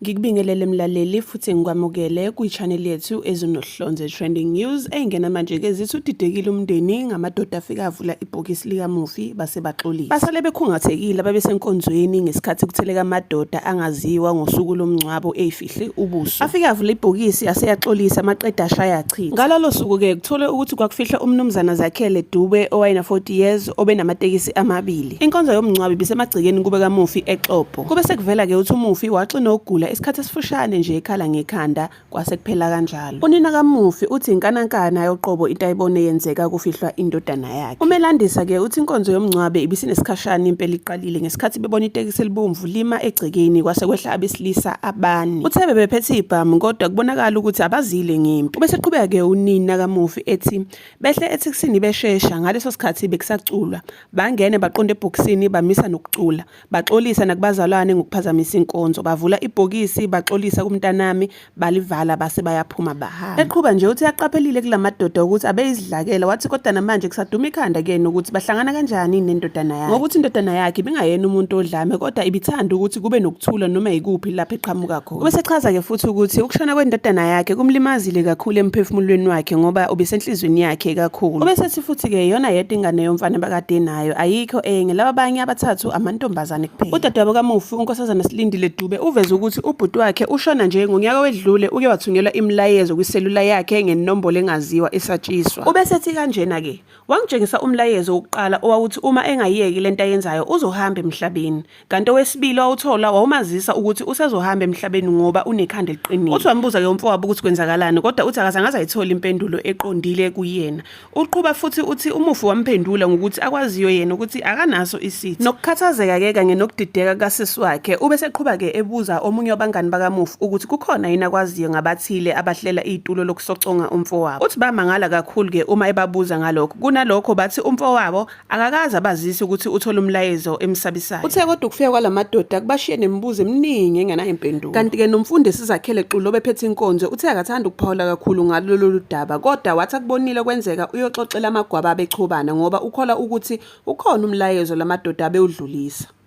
Ngikubingelele mlaleli futhi ngikwamukele kwi-channel yethu ezinohlonze Trending News eyingena manje-ke zithi udidekile umndeni ngamadoda afike avula ibhokisi likamufi base baxolisa. Basale bekhungathekile ababesenkonzweni ngesikhathi kutheleka amadoda angaziwa ngosuku lomngcwabo eyifihle ubuso. Afike avula ibhokisi aseyaxolisa maqeda ashaya achitha. Ngalolo suku-ke kutholwe ukuthi kwakufihlwa uMnumzana Zakhele Dube owayena-40 years obenamatekisi amabili. Inkonzo yomngcwabo ibisemagcekeni kube kamufi eXobho. Kube sekuvela-ke ukuthi umufi waxinwa ukugula isikhathi esifushane nje ekhala ngekhanda kwase kuphela kanjalo. Unina kamufi uthi inkanankana yoqobo into ayibone yenzeka kufihlwa indodana yakhe. Umelandisa-ke uthi inkonzo yomngcwabe ibisinesikhashana impela iqalile ngesikhathi bebona itekisi elibomvu lima egcekeni kwase kwehla abesilisa abane. Uthe bebephethe ibhamu kodwa kubonakala ukuthi abazile ngempi. Ubeseqhubeka-ke unina kamufi ethi behle ethekisini beshesha ngaleso sikhathi bekusaculwa. Bangene baqonda ebhokisini bamisa nokucula. Baxolisa nakubazalwane ngokuphazamisa inkonzo. Bavula ibhokisi baxolisa kumntanami balivala base bayaphuma bahamba. Eqhuba nje uthi aqaphelile kulamadoda ukuthi abeyizidlakela wathi kodwa namanje kusaduma ikhanda kuyena ukuthi bahlangana kanjani nendodana yakhe. Ngokuthi indodana yakhe ibingayena umuntu odlame kodwa ibithanda ukuthi kube nokuthula noma yikuphi lapho eqhamuka khona. Ubesechaza-ke futhi ukuthi ukushona kwendodana yakhe kumlimazile kakhulu emphefumulweni wakhe ngoba ubesenhlizweni yakhe kakhulu. Ubesethi futhi-ke iyona yedwa ingane yomfana abakade enayo, ayikho enye, laba abanye abathathu amantombazane kuphela. Udadewabo kamufi, uNkosazana Silindile Dube, uveze ukuthi ubhuti wakhe ushona nje ngonyaka owedlule uke wathunyelwa imilayezo kwiselula yakhe ngenombolo engaziwa esatshiswa. Ubesethi kanjena-ke, Wangitshengisa umlayezo wokuqala owawuthi uma engayiyeki lento ayenzayo uzohamba emhlabeni. Kanti owesibili owawuthola wawumazisa ukuthi usezohamba emhlabeni ngoba unekhanda eliqinile. Uthi wambuza-ke umfowabo ukuthi kwenzakalani kodwa uthi akazange aze ayithole impendulo eqondile kuyena. Uqhuba futhi uthi umufi wamphendula ngokuthi akwaziyo yena ukuthi akanaso isitha. Nokukhathazeka-ke kanye nokudideka kukasisi wakhe. Ube seqhuba-ke ebuza omunye wabangani bakamufi ukuthi kukhona yini akwaziyo ngabathile abahlela itulo lokusoconga umfowabo. Uthi bamangala kakhulu-ke uma ebabuza ngalokho. Kunalokho bathi umfowabo Akakaze abazise ukuthi uthole umlayezo emsabisayo. Uthe kodwa ukufika kwala madoda kubashiye nemibuzo eminingi engenayo impendulo. Kanti-ke nomfundisi Zakhele Xulu obephethe inkonzo uthe akathandi ukuphawula kakhulu ngalo lolu daba kodwa wathi akubonile kwenzeka uyoxoxela amagwababa echobana ngoba ukholwa ukuthi ukhona umlayezo la madoda abewudlulisa.